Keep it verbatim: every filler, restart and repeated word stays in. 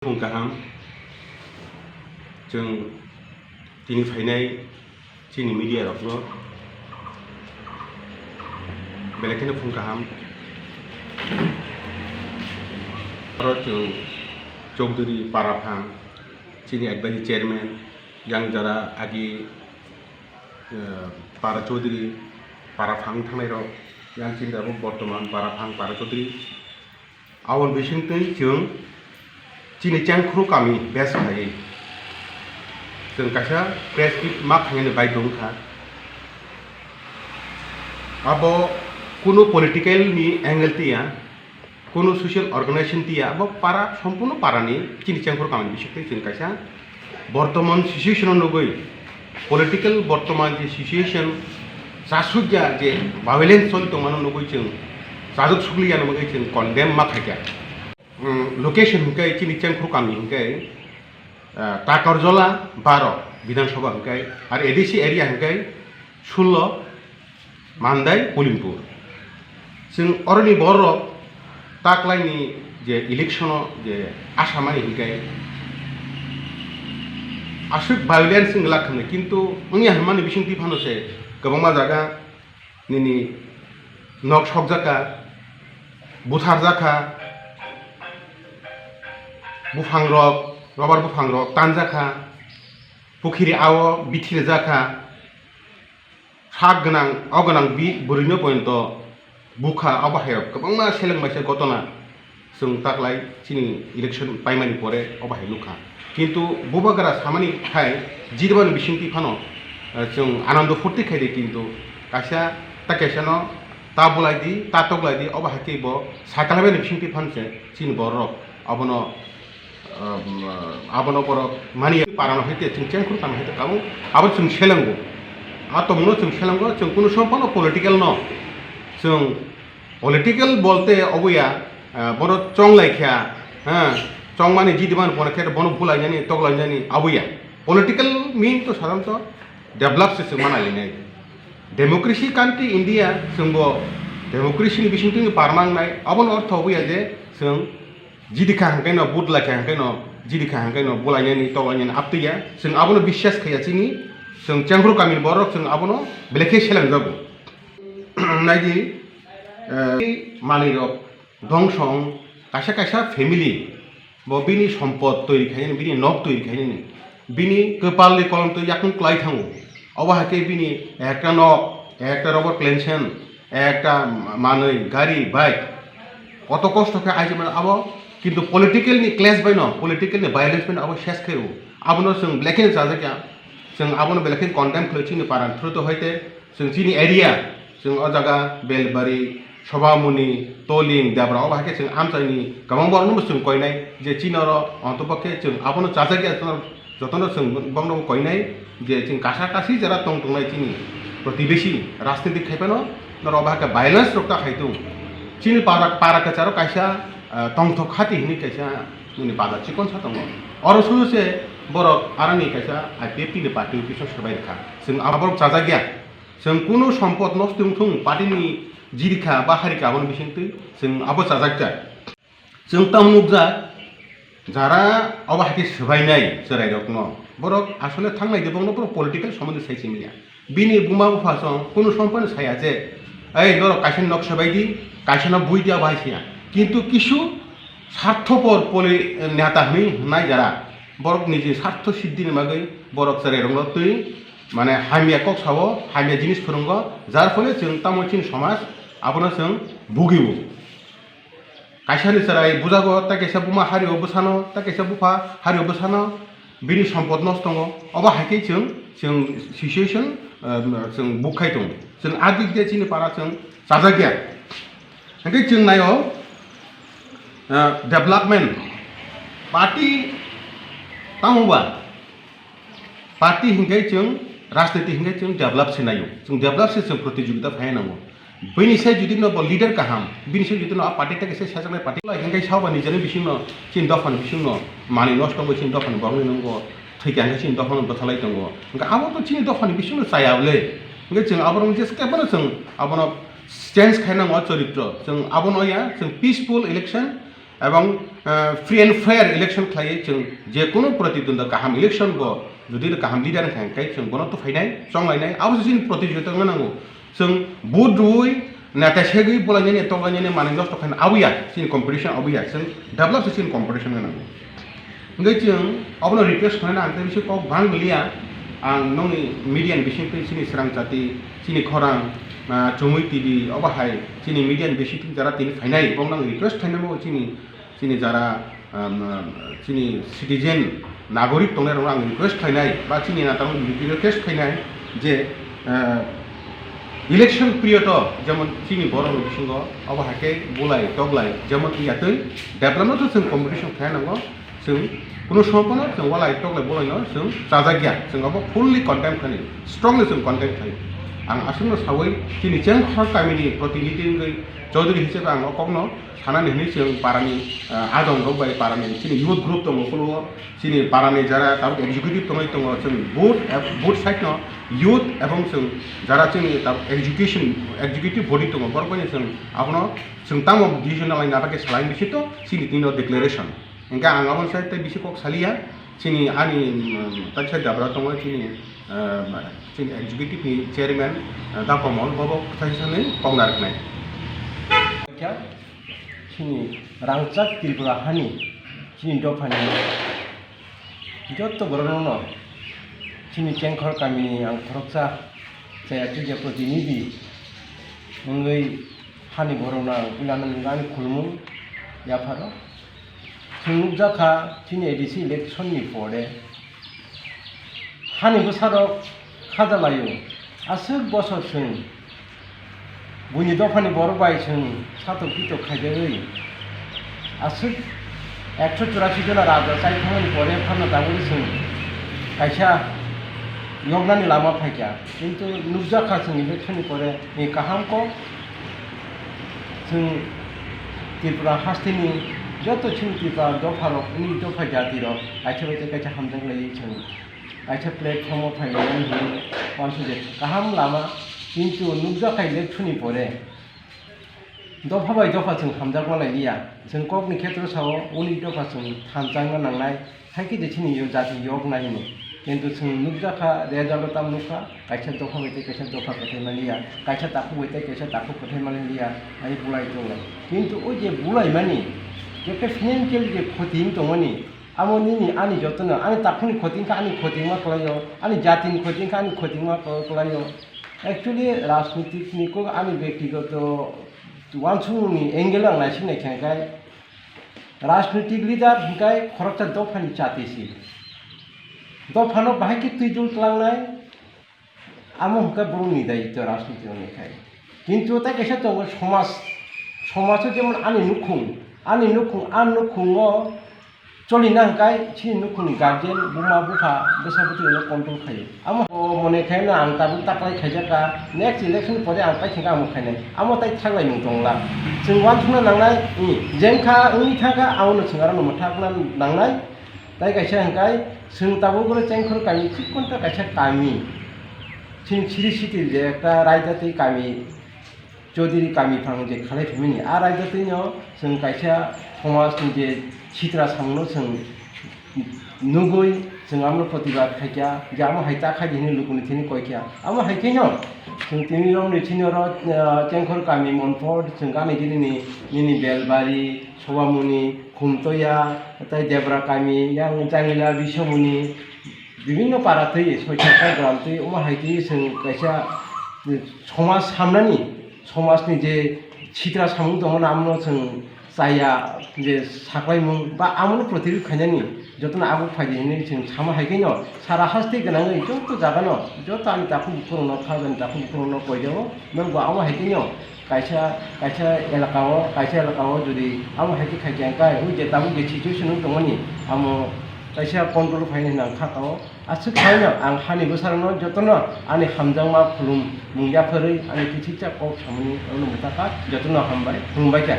Phung kaham, chwng tini phainai chini media rokno belai kheno phung kaham. Aro chwng Chowdhury Paraphang, chini advisory chairman, yang jara agi, eh, Para Chowdhury, Paraphang thangnai rok, yang chini abo bortoman Paraphang, Para Chowdhury, Aboni bisingtwi chwng chini Chengkhru kami base khlaiwi chwng kaisa press meet ma khainani baidhyo wngkha. Abo kunu political ni angle tiya, kunu social organization tiya, abo para, sompurno parani chini Chengkhru kamini bisingtwi chwng kaisa Bortoman situation o nugwi political bortoman je situation chasukya je violence choli tongmano nugwi chwng chajak sukliya nugwi chwng condemn ma khaikha. Umm, location hwnkhe chini Chengkhru kami hwnkhe, ah, Takarjola baro Bidhan Sabha hwnkhe, ar A D C area hwnkhe sullo Mandai, Polimpur. Chwng oroni borok taklaini je election-o je asamani hinkhe aswk violence wng glak hwnwi, kintu wngya hwnmani bisingtwi phano se kwbangma jaga nini nok sokjakha, butharjakha, buphangrok, rubber buphangrok tanjakha, pukhiri ao bithi rwjakha. Sak gwnang, o gwnang bi-, bwrwino poito bukha, obo hai kwbangma seleng maisa gotona chwng taklai chini election paimani pore obo hai nukha. Kintu bubagra samani khai jidibani bisingtwi phano, eh, chwng anando phurti khaide, kintu kaisa ta kaisano ta bulai di, ta toklai di, obo hai khe bo sakalaibani bisingtwi phanse chini borok obono Um, uh, abono borok mani parano hai te chwng Chengkhru kami hai te tabuk abo chwng selengo. A tongmano chwng selengo, chwng kunu sompano political no. Chwng political bolte obo ya, uh, bono chonglai kha, ha, chongmani jidimani bono khe bono bulainani, toklainani abo ya. Political mean to sadharanto develop se chwng manalinai. Democracy country India, chwngbo democracy ni bisingtwi parmangnai, abono ortho obo ya je chwng jidikha hwnkhe no, vote laikha hwnkhe no, jidikha hwnkhe no, bulainani, toklainani aptwi ya. Chwng abono biswas khaiya chini, chwng Chengkhru kamini borok chwng abono belai khe selengjago. Naidi, eh, manwirok dongso wng, kaisa kaisa family bo bini sompot toiri khainani, bini nok toiri khainani, bini kwpalni kolomtwi yakung kwlai thango. Obo hai khe bini ekta nok, ekta rubber plantation, ekta manwi, gari, bike, koto kosto khe aijimani abo, kintu political ni clash bai no, political ni violence bai no abo ses khe o. Abono chwng belai kheno chajakya, chwng abono belai kheno condemn khlai chini paran through to hoite, chwng chini area, chwng o jaga Belbari, Sobamuni, Toling, Debra, obo hai khe chwng amchaini kwbang borokno bo chwng koinai je chini oro ontopokhe chwng abono chajakya, jotono chwng bongno koinai je chwng kasa kasi jara tong tongnai chini protibesi rajniti khai phano norok bahai khe violence rok ta khai tung. Chini para, para kwcharo kaisa, ah, tongthok khati hinwi kaisa nini bazar chikon sa tongo. Oro suru se borok aroni kaisa I P F T ni party office o swbai rwkha. Chwng aborok chajakya. Chwng kunu sompot nosto wng thung, party ni jirikha ba harikha aboni bisingtwi chwng abo chajakya. Chwng tamo nukjak, jara obo hai khe swbainai chwrairokno, borok asole thangnai de, bongno borok political somondi sai simiya. Bini buma bupha song kunu sompano saya je, "Ei, norok kaisa nok swbai di, kaisa no bui di," abo hai siya. Kintu kisu sarthopor poli-, neta hwnwi hwnai jara, borok niji sartho siddhini bagwi borok chwrairokno twi, mane, hamya kok sao, hamya jinis phwrwngo, jar phole chwng tamo chini somaj abono chwng bugio. Kaisani chwrai bujago, tei kaisa buma hario bwsano, tei kaisa bupha hario bwsano, bini sompot nosto tongo. Obo hai khe chwng, chwng situation, ah, chwng buk khai tongo. Chwng a dik de chini para chwng chajakya. Hwnkhe chwng naio, ah, development party tamo ba? Party hinkhe chwng, rajniti hinkhe chwng develop se naio. Chwng develop se chwng protijogita phai nango. Bini sai jodi no bo leader kaham, bini sai jodi no a party ta kisa sajaknai party lai hinkhe sao ba nijani bisingno, chini dophani bisingno manwi nosto wngwi chini dophani borokni nungo thwikha hinkhe chini dophano bwthalai tongo. Hinkhe abo to chini dophani bisingno chaya le. Hinkhe chwng aborok je kebono chwng abono change khai nango o choritro. Chwng abono ya, chwng peaceful election, Ebong, ah, free and fair election khlaiwi chwng je kunu pratidwndwi kaham election bo jodi kaham leader wngkha hwnkhe chwng bono tuphainai, chonglainai, abo se chini pratidwndwi wngna nango. Chwng vote rwui, neta segwi bolainani, tonglainani, manwi nosto khaina abo ya, chini competition abo ya, chwng develop se chini competition wngna nango. Hwnkhe chwng abono request khlaina ang tei bisi kok bang liya, ang nokni media ni bisingtwi chini Srang Jati, chini khorang, ah, Chumui T V, obo hai chini media ni bisingtwi jara tini phainai, bong nang request khlainai bo chini, chini jara, um, chini citizen, nagorik tongnai rok ang request khlainai, ba chini neta rok request khlainai je, ah, election period o jemon chini borok rok bisingo obo hai khe bulai toklai jemon yatwi development o chwng competition khlai nango. Chwng kunu somoy phano chwng walai toklai bolaino chwng chajakya, chwng abo fully condemn khlai, strongly chwng condemn khlai. Ang aswkno sawi chini Chengkhor kamini protinidhi wngwi Chaudhary hisabe ang o kokno sanani hwnwi chwng parani, ah, adong rok bai parani chini youth group tongo, kunu chini parani jara tabuk executive tongwi tongo, chwng both, both side no youth ebong chwng jara chini tabuk execution, executive body tongo, borok bai chwng abono chwng tamo decision nalai nata khe salai bisi to chini tino declaration. Hingke ang aboni side tei bisi kok saliya, chini ani, mm, taisa dabra tongo chini, eh, chini executive ni chairman, eh, Da Komol, bobo kwthai sanwi kok narwknai. Kya? Chini rangchak Tripura hani, chini dophani jotto borokno chini Chengkhor kamini ang khoroksa chaya chujya protinidhi wngwi hani borokno ang puilano nini ani khulumung yapharo. Chwng nukjakha chini A D C election ni pore hani bwsarok khaja laio. Aswk bosor chwng buini dophani borok bai chwng satok pitok khaijagwi aswk ekso churasi jona raja chai thangmani pore phano tabukni chwng kaisa yoknani lama phaikha. Kintu nukjakha chwng election ni pore ni kaham kok. Chwng Tripura hasteni joto chini Tripura dopharok, wngwi dopha jatirok kaisa bai tei kaisa hamjak laiwi chwng kaisa platform o phai mani hwnwi uansukjak kaham lama, kintu nukjakha election ni pore dopha bai dopha chwng hamjakma lailiya. Chwng kokni khetro sao, wngwi dopha chwng thansa wngna nangnai. Hai khe je chini yo jati yok nai hino. Kintu chwng nukjakha, result o tam nukha, kaisa dopha bai tei kaisa dopha kwthai maliya, kaisa takhuk bai tei kaisa takhuk kwthai maliya, hai bulai tongnai. Kintu o je bulai mani, je khe financial je khoti wng tongmani, amo nini ani jotono, ani takhukni khoti wngkha, ani khoti wngma kwlaio, ani jatini khoti wngkha, ani khoti wngma kwlaio. Actually, rajnitik ni kok ani bektigoto uansukmung ni angle ang naising naikha khe, rajnitik leader hingkai khoroksa dophani chati si. Dophano bahai khe twijul tlangnai, amo hingkha borokni daityo rajniti wngwi khai. Kintu tai kaisa tongo somaj, somaj o jemon ani nukhung, ani nukhung, a nukhungo cholina hingkai chini nukhungni guardian, buma bupha, bwsa bwtwi rokno control khaio. Amo o mone khaino ang tabuk taklai khaijakha, next election pore ang paithakhe amo khainai. Amo tai thaklaimung tongla. Chwng uansukna nangnai, i, jengkha wngwi thangkha, abono chwng arokno mwthakna nangnai. Tai kaisa hingkai chwng tabuk oro Chengkhor kami chikonta kaisa kami. Chini Sri City je ekta raida tei kami. Chaudhary kami phang je khalai phaimani, a raida twi no chwng kaisa somaj ni je sitra samung no chwng nugwi chwng amo protibad khaikha, je amo hai ta khai di hinwi lukuni thani koikha. Amo hai khe no chwng tini rok ni chini oro, ah, Chengkhor kami Monpor chwng gana gini ni nini Belbari, Sobamuni, Khumtoya, tai Debra kami, yang Jangila, Bisomuni, bibinno para twi, soita gram twi, omo hai twi chwng kaisa somaj samnani, somajni je sitra samung tongmani, amono chwng chaya je saklaimung ba amono protirud khainani jotono abo phaidi hinwi chwng sama hai khe no sara haste gwnangwi joto jagano, joto ani takhuk bukhurokno, khajani takhuk bukhurokno koijao, norokbo abo hai khe no kaisa, kaisa elaka o, kaisa elaka o jodi abo hai khe khai khe ang kai, ui je tabuk je situation wng tongmani, amo kaisa control phainai hinwi ang kha kao. Aswk khaino ang hani bwsarokno jotono ani hamjakma khulumung yapharwi ani kichiksa kok samani oro mwthakha, jotono hambai, khulumbai kha.